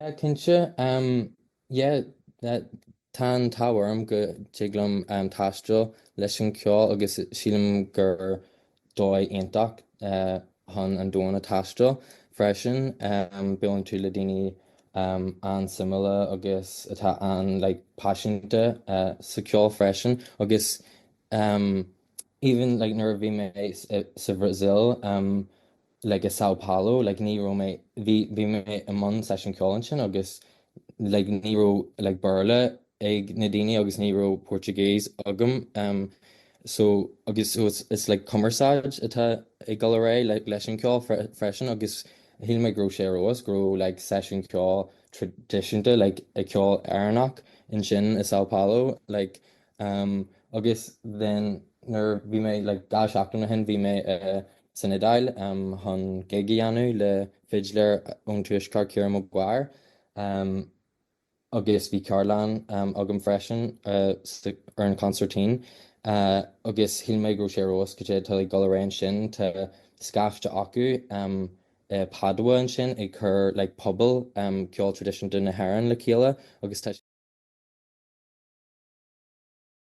Yeah, cinnte. Yeah, tá an t-ádh orm go dtig liom taisteal leis an cheol agus sílim gur dóigh iontach chun an domhan a taisteal freisin. Buaileann tú le daoine an-suimiúla agus atá an like paiseanta sa cheol freisin agus even like nuair a bhí mé sa Bhrasaíl like i São Paulo, like ní raibh mé, bhí, bhí mé i mbun seisiún ceoil ansin agus like ní raibh like Béarla ag na daoine agus ní raibh Portuguese agam um so agus so it's, it's like cumarsáid atá ag dul ar aghaidh like leis an cheol freisin agus shíl mé go raibh sé ar fheabhas go raibh like seisiún ceoil traidisiúnta like ag ceol Éireannach ansin i São Paulo like Um agus then nuair bhí mé like 2 seachtain ó shin bhí mé i san Iodáil um chun gig a dhéanamh le fidléir ón Tuaisceart Ciarán Maguire um agus bhí ceardlann um agam freisin uh ar an consairtín uh agus shíl mé go raibh sé ar fheabhas cad é atá ag dul ar aghaidh ansin tá scaifte acu um i Padua ansin ag cur like pobal um ceol traidisiúnta na hÉireann le chéile agus tá.